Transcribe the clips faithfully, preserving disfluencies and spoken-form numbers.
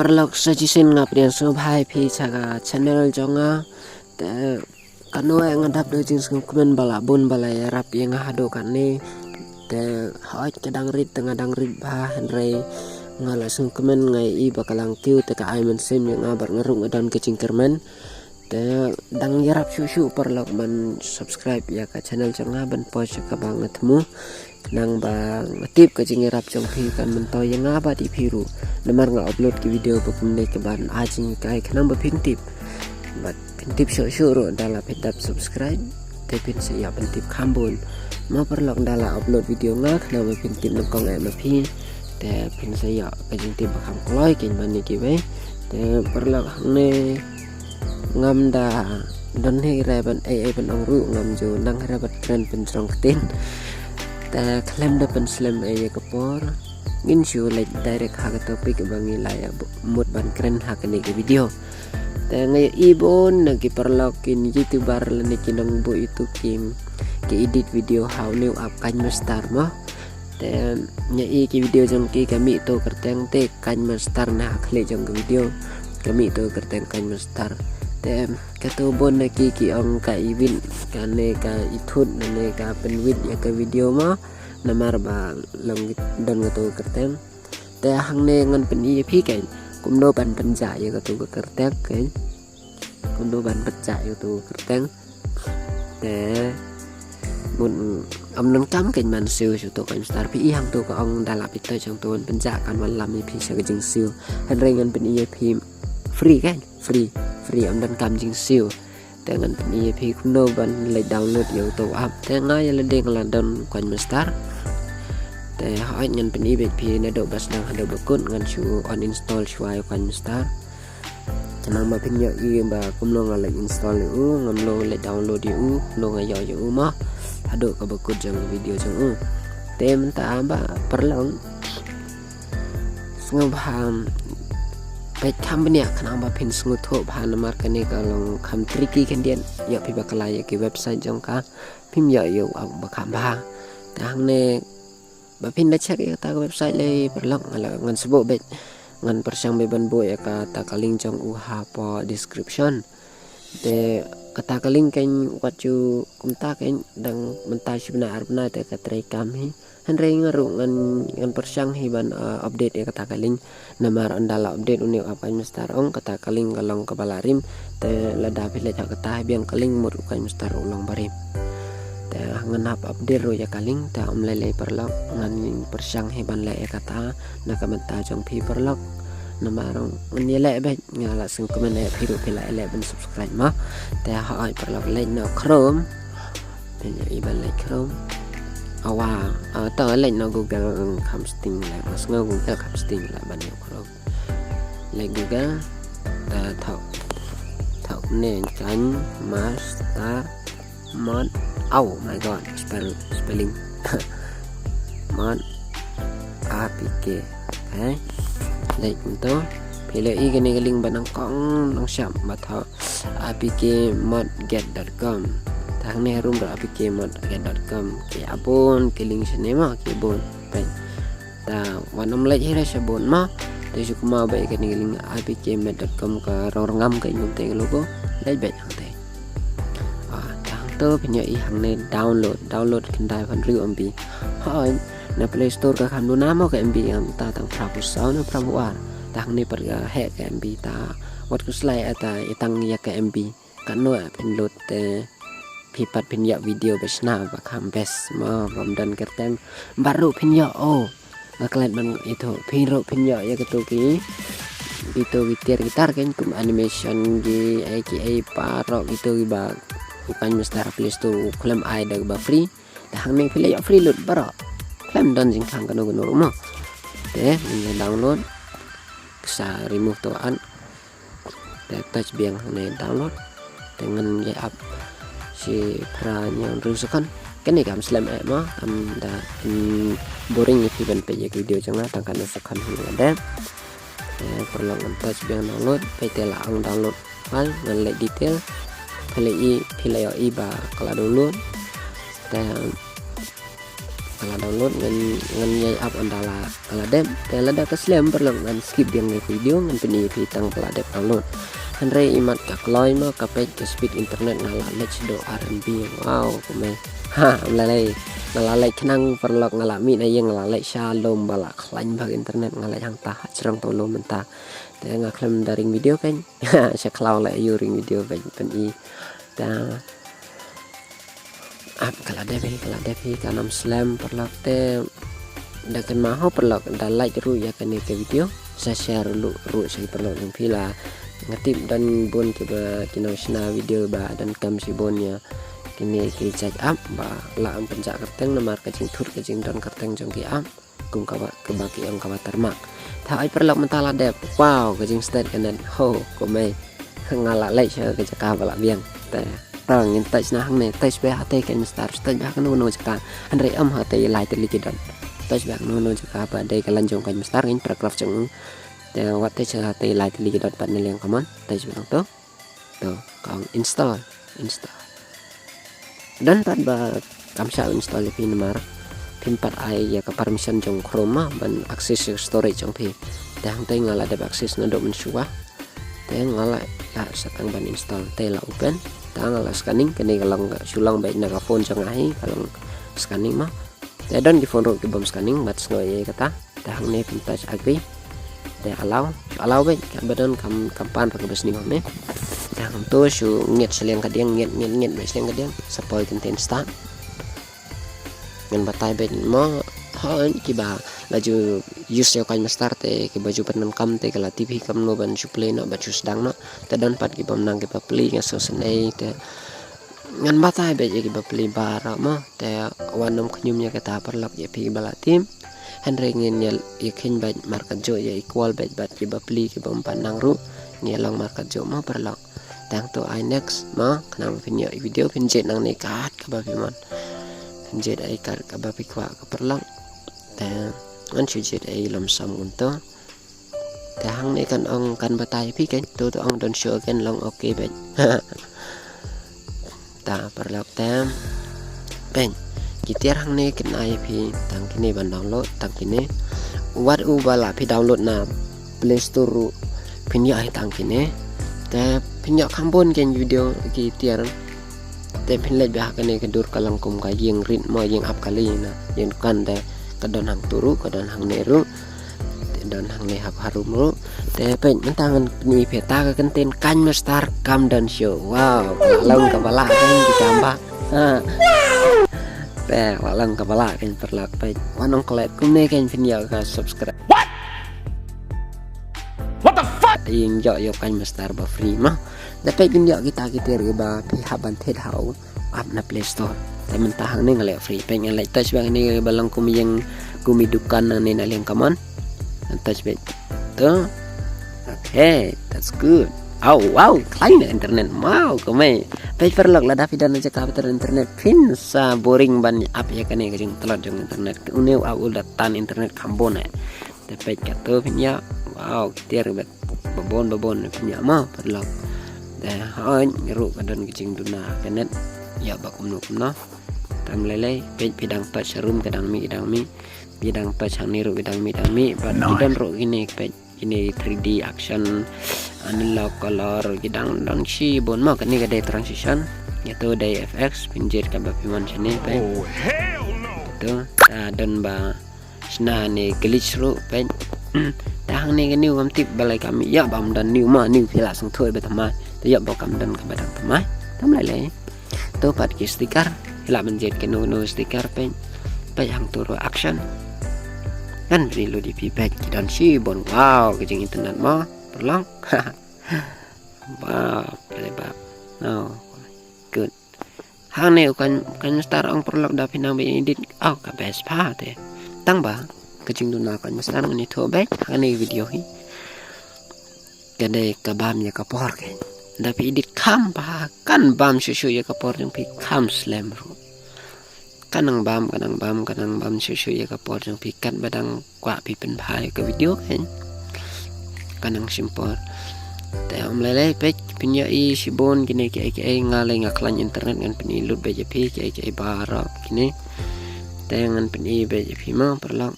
Paralok, sa shisien nga pdiang sngewbha ïa phi sha ka channel jong nga. Te kano nga dap da jingsngewkmen ba la bun ba la ïarap ïa nga haduh katne. Te hooid ka dang rit te nga dang rit bha, hynrei nga la sngewkmen, nga ïohi ba ka la ngkiew te ka ai mynsiem ïa nga bad nga ruh nga don ka jingkyrmen. Te dang ïarap shuh shuh paralok ban subscribe ïa ka channel jong nga ban poi sha kaba nga thmu. Khnang ba nga tip ka jingïarap jong phi kan myntoi ïa nga bad ïa phi ruh. Namar nga upload ki video ba kumne kaban ai jinghikai khnang ba phin tip. Bad phin tip shuh shuh ruh da la phi dap subscribe. Te phin sa ïoh ban tip kham bun. Mo paralok, da la upload video nga khnang ba phin tip nyngkong eh ma phi. Te phin sa ïoh ka jingtip ba kham kloi kein ban ïa kiwei. Te paralok, hangne ngam da don hi re ban ei ei ban ong ruh, ngam ju nang hi re ban kren pynjrong ktien. Te khlem da pynslem ei ïa ka por, ngin shu leit direct ha ka topic ba ngi la ïa mut ban kren ha kane ka video. Te nga ïohi bun na ki paralok, ki YouTuber lane ki nongbuh YouTube ki, ki edit video ha une u app KineMaster mo. Te nga ïohi ki video jong ki ka mih to kyrteng te KineMaster na ha khlieh jong ka video. Ka mih to kyrteng KineMaster. Te kato bun na ki ki ong ka iwit, kane ka ithut, kane ka pynwit ïa ka video mo. Namar ba long don kato kyrteng. Te hangne ngan pyni ïa phi kein kumno ban pynjah ïa kato ka kyrteng kein. Kumno ban pynjah ïa kato ka kyrteng. Te mut ym donkam kein ban siew sha uto u KineMaster. Phi i hangto ka ong da la phi touch hangto ban pynjah kan wanlam ïa phi sha ka jingsiew. Hynrei ngan pyni ïa phi free kein, free, free, ym donkam jingsiew. Te ngan pyni ïa phi kumno ban leit download ïa uto u app. Te nga ïa lade nga la don KineMaster. Te hooid ngan pyni beit phi naduh ba sdang haduh ba kut, ngan shu uninstall shuwa ïa u KineMaster. Khnang ba phin ïohi ba kumno nga leit install ïa u, kumno nga leit download ïa u, kumno nga ïoh ïa u mo haduh kaba kut jong ka video jong u. Te mynta ba paralok, sngewbha peit kham bniah khnang ba phin sngewthuh bha, namar kane ka long kham tricky khyndiat. Ïoh phi bakla ïa ki website jong ka, phim ïoh ïa u app ba kham bha. Te hangne ba phin da check ïa kata ka website lei paralok, nga la, ngan shu buh beit, ngan pyrshang beit ban buh ïa kata ka link jong u hapoh description. Te kata ka link kein wat ju kumta kein, dang mynta shi bnai ar bnai te ka trei kam hi. Hynrei nga ruh ngan, ngan pyrshang hi ban, uh, update ïa kata ka link. Namar ynda la update une u app KineMaster ong kata ka link ka long kaba la rim. Te lada phi leit ha kata hi biang ka link mut u KineMaster u long barim. Te ngan hap update ruh ïa ka link, te ym lei lei paralok, ngan pyrshang hi ban leh ïa kata na ka bynta jong phi paralok. Namar ngan ïaleh beit, nga la sngewkmen ïa phi ruh phi la ïaleh ban subscribe mo. Te hooid paralok, leit noh Chrome. Te ïa i ban leit Chrome. Awa, ah, to leit noh Google, mm, kham sting leh. Nga sngew Google kham sting leh ban ïa Chrome. Leit Google. Te thoh, thoh ne KineMaster mod. Oh my god, spell, spelling. Mod A P K. Okay. Leit kumto. Phi la i kane ka link ba nyngkong nyngshap ba thoh A P K mod get dot com. Te hangne harum ruh A P K mod get dot com. Ki bun ki link shane mo, ki bun. Peit. Te wat nym leit hi re sha bun mo. Te shu kynmaw beit kane ka link A P K mod dot com, ka rong rngam ka ïing te ka logo. Leit beit hangte. Ah, te hangto phin ïohi hangne download, download khyndai phew hynriew M B. Hooid, na Play Store ka kham duna mo ka M B, ïa ta tang phra phew saw ne phra phew ar. Te hangne pat ka heh ka M B ta. Wat khuslai ata ïa tang ïa ka M B. Katno phin load te phi pat phin ïoh video ba shna ba kham best mo, bym don kyrteng. Baroh phin ïoh, oh. Nga klet ban ïathuh, phin ruh phin ïoh ïa kito ki, kito ki tiar ki tar kein kum animation ki, ei ki ei baroh kito kiba u KineMaster Play Store u khlem ai da kaba free. Te hangne phi la ïoh free load baroh. Khlem don jingkhang kano kano ruh mo. Te ngin ïa download. Sa remove to ad. Te touch biang hangne download. Te ngan ïa ap shi phra hynñiew hynriew second. Kane kam slem eh mo, kam da, hmm, boring ïa phi ban peit ïa ki video jong nga, tang katno second hi nga dep. Te paralok ngan touch biang download, peit te la ong download file, ngan leh detail. Phi la i, phi la ïohi ba ka la download. Te Ka la download ngan, ngan ïai ap ynda la ka la dep. Te lada ka slem paralok ngan skip biang ïa ka video, ngan pyni ïa phi tang ba la dep download. Hynrei imat ka kloi ma ka peit ka speed internet nga la leit shaduh ar M B. Wow, kumne. Ha, ym lei lei. Nga la leit khnang paralok, nga la mih na ïing nga la leit sha lum ba la khlaiñ bha internet, nga leit hangta ha jrong to lum mynta. Te nga khlem da ring video kan. Sha khlaw la ïoh ring video kan pyni. Te ap ka la dep hi, ka la dep hi, kan ym slem paralok. Te da kynmaw ho paralok, da like ruh ïa kane ka video, sa share ruh, ruh sha ki paralok jong phi. La nga tip don bun kiba ki nongshna video ba donkam shibun ïa kine ki jait app ba la ym pynjah kyrteng namar ka jingthut ka jingdon kyrteng jong ki app. Kum kaba, kaba ki ong ka watermark. Te hooid paralok, mynta la dep. Wow, ka jingstad ka net. Ho, kumne. Nga la leit sha ka jaka ba la biang. Te tang ngin touch na hangne, touch beit ha te KineMaster, touch beit ha kano kano jaka. Hynrei ym ha te lai tylli ki dot. Touch beit ha kano kano jaka ba dei ka lynti jong KineMaster, ngin paragraph jong u. Te wat touch ha te lai tylli ki dot pat na liang, come on. Touch beit hangto. To, ka ong install, install. Don pat ba kam shah install ïa phi namar phim pat ai ïa ka permission jong Chrome ma ban access ïa ka storage jong phi. Te hangta nga la dep access naduh mynshuwa. Te nga la, la sa tang ban install, te la open. Te nga la scanning, kane ka long, shu long beit na ka phone jong nga hi, ka long scanning ma. Te don ki phone ruh ki bym scanning, bad sngew ïa kata. Te hangne phin touch agree. Te allow, shu allow beit, katba don kam, kam pan ruh kaba sniew hangne. Te hangto shu ngeit sha liang ka diang, ngeit, ngeit, ngeit beit sha liang ka diang. Sa poi content start. Ngan batai beit mo, hooid kiba la ju use ïa u KineMaster te kiba ju pyndonkam te ka la tip hi kumno ban ju plie noh, ban ju sdang noh. Te don pat ki bym nang kiba plie, nga sngewsynei te ngan batai beit ïa kiba plie baroh mo. Te wat nym khñium ïa kata paralok ïa phi ba la tip. Hynrei ngin ïa, ïa kheiñ beit markatjuh, ïa equal beit bad kiba plie kiba ym pat nang ruh. Ngin ïa long markatjuh mo paralok. Te hangto ai next mo, khnang phin ïoh video phin jied nangne kat kaba phi mon. Phin jied ei kat kaba phi kwah ko paralok. Te ngan shu jied ei lum sam kumto. Te hangne kan ong kan batai phi kan, to to ong don't show again, long okay beit. Ta paralok te. Peit, ki tiar hangne kin ai phi tang kine ban download, tang kine. Wat u ba la phi download na Play Store ruh phin ïoh hi tang kine. Te phin ïoh kham bun kan video ki tiar. Te phin leit beit ha kane ka dur ka long kum ka ïing rit mo, ïing ap kali na, ïing dukan, te ka don hangto ruh, ka don hangne ruh. Te don hangne ha ka harum ruh. Te peit mynta ngan pyni phi ta ka kyntien KineMaster kam don shuh. Wow, ka la long kaba lah kan ki kam ba. Ha. Te ka la long kaba lah kan paralok, peit. Wat nym klet kumne kan phin ïoh ka subscribe. What? What the fuck? Ïing ïoh ïoh KineMaster ba free mo. Te peit phin ïoh kita ki tiar kiba phi hap ban thied ha u app na Play Store. Te mynta hangne nga leh free, peit nga leh touch beit hangne ba long kum ïing, kum i dukan nangne na liang, come on. Ngan touch beit. To. Okay, that's good. Oh wow, khlaiñ na internet. Wow, kumne. Peit paralok, lada phi don na jaka ba don internet phin sa boring ban ap ïa kane ka jingtlot jong internet. Une u app u la tan internet kham bun eh. Te peit kato phin ïoh. Wow, ki tiar ba babun babun phin ïoh mo paralok. Te hooid ruh ka don ka jingduna ka net. Ïoh ba kumno kumno. Tam lei lei, peit phi dang touch harum ka dang mih, ka dang mih. Phi dang touch hangne ruh ka dang mih, dang mih. Bad ki don ruh kine, peit kine three D action, analog, color, ki dang don shibun mo. Kane ka dei transition. Ïa to dei F X, phin jied kaba phi mon shane, peit. Oh hell no. To ta don ba shna ne glitch ruh, peit. Ta hangne ka new kam tip balei kam ïoh bam don new ma, new phi la sngewthuh ba thymmai. Te ïoh ba kam don kaba dang thymmai. Tam lei lei. To pat ki sticker, ïa la ban jied kano kano sticker, peit. Peit hangto ruh action. Ngan pyni lut ïa phi, peit ki don shibun, wow, ka jing internet mo paralok. Wow, peit ba. Oh, good. Hangne u kan, kan star ong paralok da phi nang ba edit. Oh, ka best pha te. Tang ba ka jingduna kan star ngan ïathuh beit hangne video hi. Ka dei ka bam ïa ka por kan. Da phi edit kham pha, kan bam shuh shuh ïa ka por jong phi, kham slem ruh. Kan nang bam, kan nang bam, kan nang bam shuh shuh ïa ka por jong phi, katba dang kwah phi pynbha ïa ka video kan. Kan nang shim por. Te ym lei lei, peit phin ïohi shibun kine kiei kiei, nga lei nga khlaiñ internet ngan pyni lut beit ïa phi kiei kiei baroh kine. Te ngan pyni beit ïa phi mo paralok.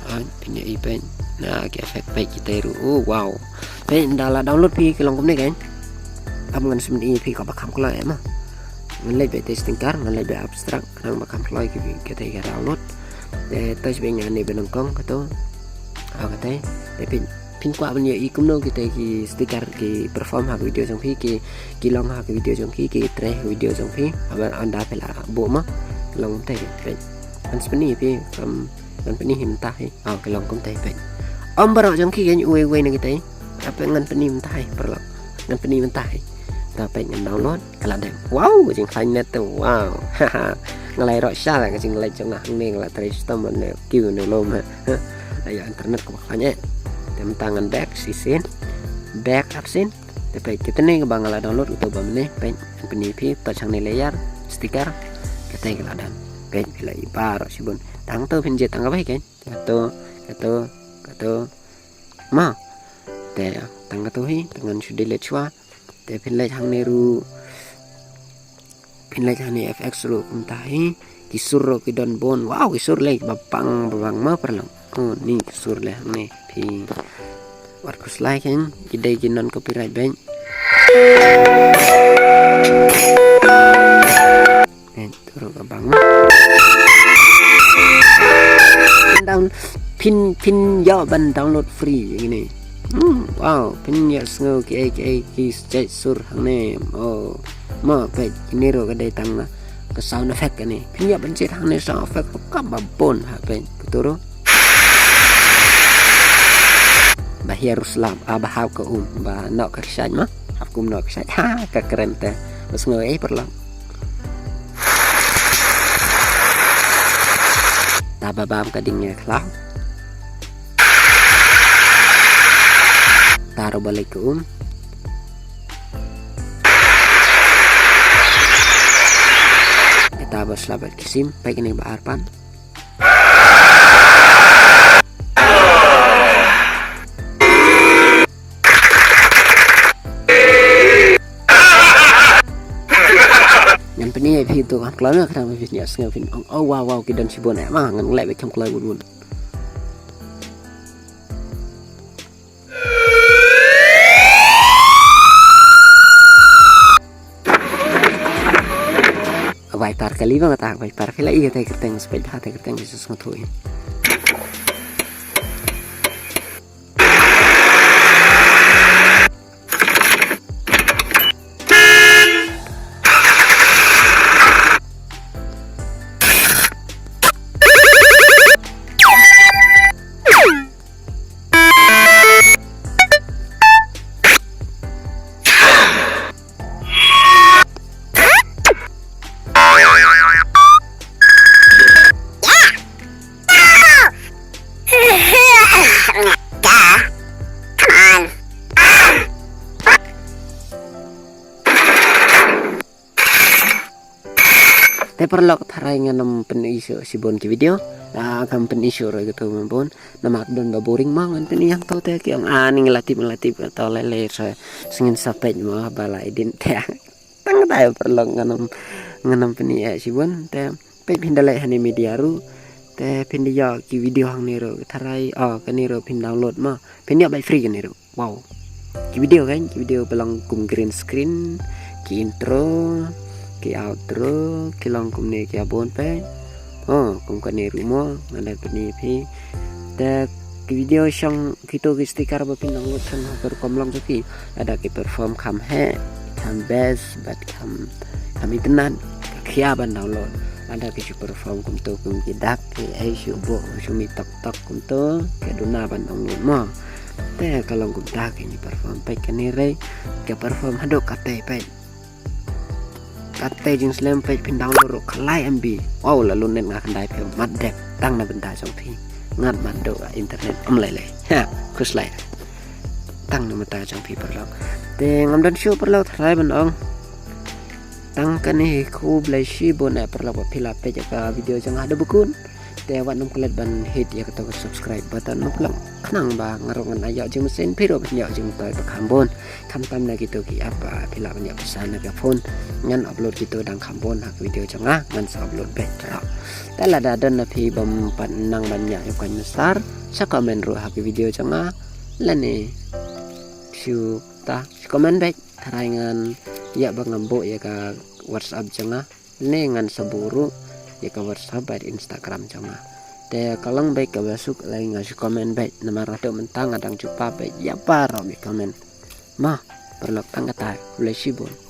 Ah, pyni ïa phi beit na ki effect beit kita ruh. Oh wow. Beit ynda la download phi ki long kumne kan. Ap ngan pyni ïa phi kaba kham kloi mo. Ngan leit beit te sticker, ngan leit beit abstract, nang ba kham kloi ki kita ki download. Te touch beit ngan ne beit nyngkong kato. Ah, kata. Te phi phin kwah ban ïohi kumno kita ki sticker ki perform ha ka video jong phi, ki ki long ha ka video jong phi, ki trei ha ka video jong phi. Haba ynda phi la buh mo, long kumta hi peit. Ngan pyni phi kam, ngan pyni hi mynta hi. Oh, ki long kumta hi peit. Ym baroh jong ki kan uwei uwei na kita hi. Apa ngan pyni mynta hi paralok. Ngan pyni mynta hi. Te peit ngan download. Ka la dep. Wow, ka jingkhlaiñ net te. Wow. Nga la ïaroh sha la ka jingleh jong nga hangne, nga la trei shitom ne kiew ne lum ha. Ïa internet kaba khlaiñ eh. Te mynta ngan back shisien. Back up sien. Te peit kata ne kaba nga la download uto ba mynne. Peit ngan pyni phi, touch hangne layer, sticker. Kata ka la dep. Peit phi la i baroh shibun. Tang to phin jied tang kaba hi kan. Kato, kato, kato. Ma. Te tang kato hi, te ngan shu delete shuwa. Te phin leit hangne ruh. Phin leit hangne F X ruh kumta hi. Ki sur ruh ki don bun. Wow, ki sur leh ba bang, ba bang mo paralok. Oh, ni ki sur leh hangne. Phi wat khuslai kan, ki dei ki non copyright beit. Eh, tu ruh ka bang. Down, phin, phin ïoh ban download free ïa kine. Hmm, wow, phin ïohsngew kiei kiei ki stage sur hangne. Oh, mo peit kine ruh ka dei tang na ka sound effect kane. Phin ïoh ban jied hangne sound effect kaba bun ha peit. Kato ruh. Ba hiar u slap, ah, ba hap ka um, ba noh ka kshaid mo. Hap ka um noh ka kshaid. Ha, ka kren te. Ba sngew ei paralok. Ta ba bam ka ding ïa khlaw. Ta ruh ba leit ka um. Ta ba slap bad ki sim, peit kane ba ar pan. Ngan pyni ïa phi to, kan kloi nga khnang ba phin ïohsngew phin ong, oh wow wow, ki don shibun eh, ma ngan leh beit kham kloi bun bun. Wiper kali ba nga ta wiper, phi la i kata kyrteng, spek ha kata kyrteng, Jesus ngathu. Te paralok, tharai ngan ym pyni shuh shibun ki video. Ah, kam pyni shuh ruh kito mynbun. Namar don ba boring ma ngan pyni hangto te ki ong, ah, ni nga la tip, nga la tip, to lei lei sa sngewbha sa peit ma ba la edit te. Tang kata paralok, ngan ym, ngan ym pyni eh shibun te. Peit phin da leit hangne media ruh. Te phin da ïoh ki video hangne ruh. Tharai, oh, kane ruh phin download ma. Phin ïoh beit free kane ruh. Wow. Ki video kan, ki video ba long kum green screen, ki intro, ki outro, ki long kumne ki abon peit. Oh, kum kane ruh mo, nga la pyni phi. Te ki video shong kito ki sticker ba phin download shong ha ka rukom long jong phi. Lada ki perform kham heh, kham best, bad kham, kham itynnad, ka khia ban download. Lada ki shu perform kumto kum ki dak, ki ei shu buh, shu mih tok tok kumto, ka duna ban download mo. Te ka long kumta kane perform peit kane re, ka perform haduh katei peit. Katei jingslem peit phin download ruh khalai M B. Wow, la lun net nga khyndai phew mat dep tang na bynta jong phi. Ngat mat duh internet ym lei lei. Ha, khuslai. Tang na bynta jong phi paralok. Te ngam don shuh paralok, tharai ban ong. Tang kane hi, khublei shibun eh paralok ba phi la peit ïa ka video jong nga haduh ba kut. Te wat nym klet ban hit ïa kato ka subscribe button, nym klet, khnang ba nga ruh ngan ïoh jingmynsiem, phi ruh ban ïoh jingmyntoi ba kham bun. Khamtam na kito ki app ba phi lah ban ïoh pisa na ka phone. Ngan upload kito dang kham bun ha ka video jong nga, ngan sa upload beit ruh. Te lada don na phi bym pat nang ban ïoh ïa ka mynstep, sa comment ruh ha ka video jong nga. Lane shu ta, shu comment beit. Tharai ngan ïa ba ngam buh ïa ka WhatsApp jong nga, ne ngan sa buh ruh ïa ka WhatsApp bad Instagram jong nga. Te ka long beit kaba suk lei, nga shu comment beit, namar haduh mynta nga dang ju pap beit ïa baroh ki comment. Mo, paralok, tang katei, khublei shibun.